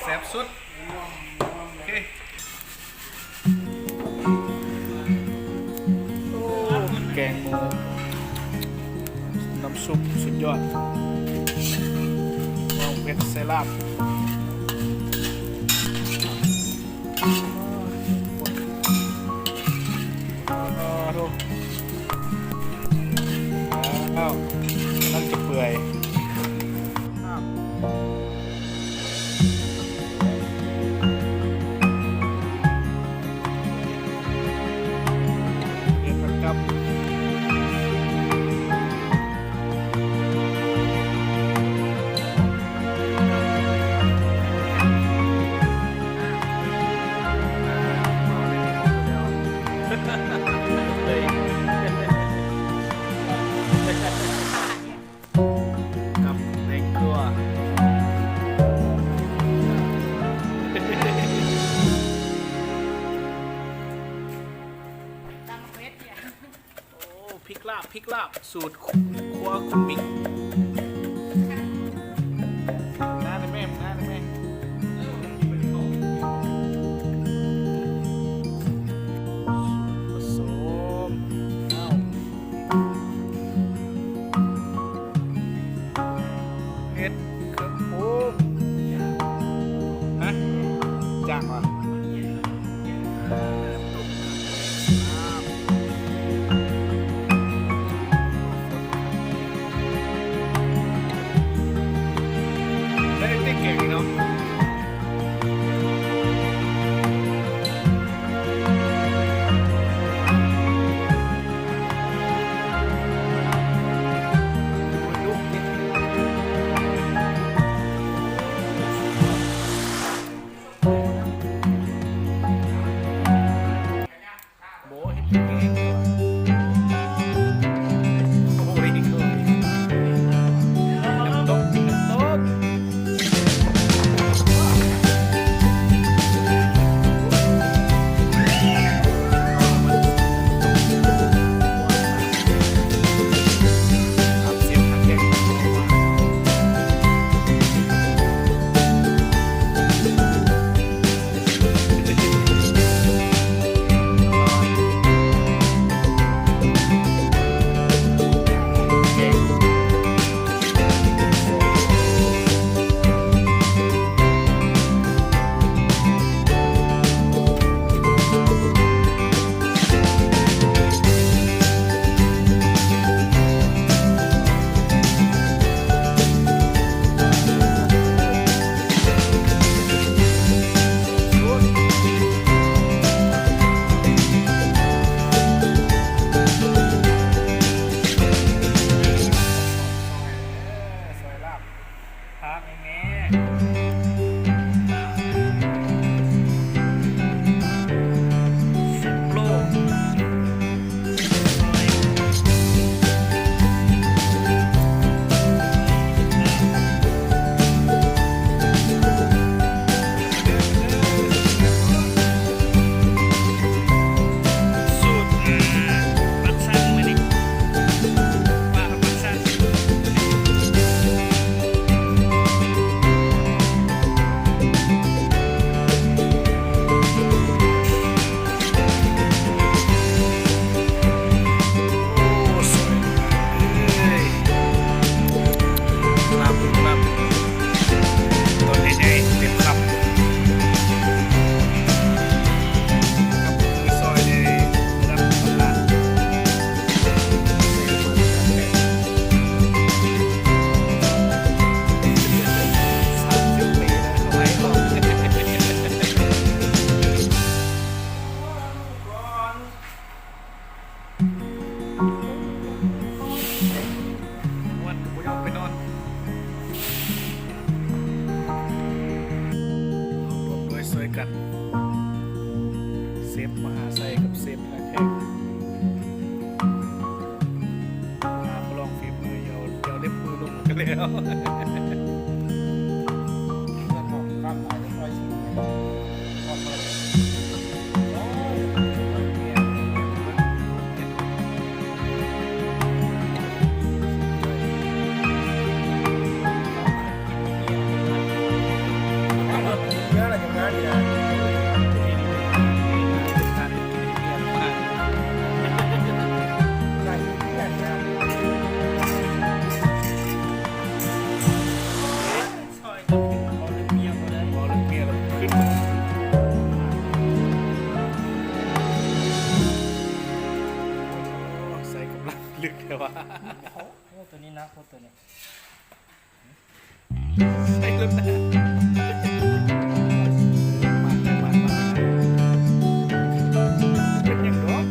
ແຊບສຸດ. ໂອເຄ ໂອ້ ແກງໝູ ນ້ຳຊຸບສຸດຍອດ ຫອມເຜັດໃສ່ລາບ. ອ້າວ ກຳລັງຈະເປື່ອຍ. ເຮັດປະຈຳ. ກັບໃນຄົວ ຕຳເຜັດ. ໂອ້ ພິກລາບ ພິກລາບ ສູດຄົວຄຸນມິກ. ໜ້າແມ່ ໜ້າແມ່ ສ່ວນປະສົມ ເອົາ ເຜັດ ເຄື່ອງປຸງ ຮະ ຈ້າງຫວາ? ໄດ້ແຕ່ແກງເນາະ. ມ່ວນ ບໍ່ຢາກໄປນອນ. ຮ່ວມດ້ວຍຊ່ວຍກັນ ເຊຟມະຫາໄຊກັບເຊຟທ່າແຂກ ມາປະລອງຝີມື ເຍົາ ເຍົາເລັບມືລົງກັນແລ້ວ. ລຶກແທ້ວ່າ ໂອ້ ໂອ້ ໂຕນີ້ໜັກໂພດ ໂຕນີ້ ໃສ່ລົດນະ ເປັນຫຍັງດອກ.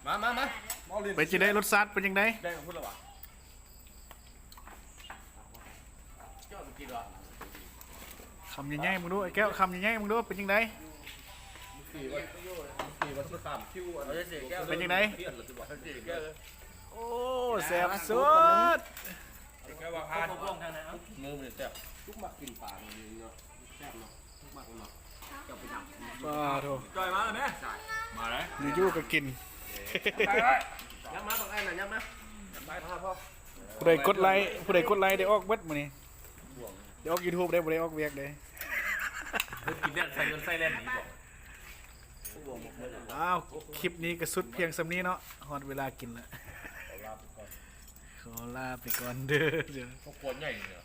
ມາ ມາ ມາ ເວົ້າຫຼິ້ນ ເປັນຈັ່ງໃດ? ລົດຊາດເປັນຈັ່ງໃດ? ໄດ້ຂອງພຸ້ນລະຫວາ? ເຈົ້າໄປກິນຫວາ? ຄຳໃຫຍ່ໆ ມຶງດູ ໄອ້ແກ້ວ ຄຳໃຫຍ່ໆ ມຶງດູ ເປັນຈັ່ງໃດ? ເມື່ອກີ້ວ່າ ເມື່ອກີ້ວ່າຊິຂ້າມຄິວ ອັນ ເອົາຈັ່ງຊີ້ແກ້ວ ເປັນຈັ່ງໃດ? ເອົາຈັ່ງຊີ້ແກ້ວ ໂອ້ ແຊບສຸດ ແກ້ວວ່າຜ່ານ ມື້ນີ້ແຊບ ທຸກມັກກິນປາເນາະ ແຊບເນາະ ທຸກມັກເນາະ ເຈົ້າໄປນຳ ປາໂທ ຈ່ອຍມາແລ້ວແມ ມາແລ້ວ ຢູ່ໆ ກໍກິນ ໄປ ໄປ ຍັບມາ ບັກອ້າຍນະ ຍັບມາ ໄປ ພາພໍ່ ຜູ້ໃດກົດໄລ ຜູ້ໃດກົດໄລໄດ້ອອກເບິດມື້ນີ້ ໄດ້ອອກຢູທູບເດ້ ບໍ່ໄດ້ອອກວຽກເດ້ ເພິ່ນກິນແລ້ວໃສ່ເງິນໃສ່ແລ່ນໜີບໍ່? ອ້າວ ຄລິບນີ້ກໍສຸດພຽງສ່ຳນີ້ເນາະ ຮອດເວລາກິນແລ້ວ ຂໍລາໄປກ່ອນ ຂໍລາໄປກ່ອນເດີ ຄອບຄົວໃຫຍ່ເນາະ.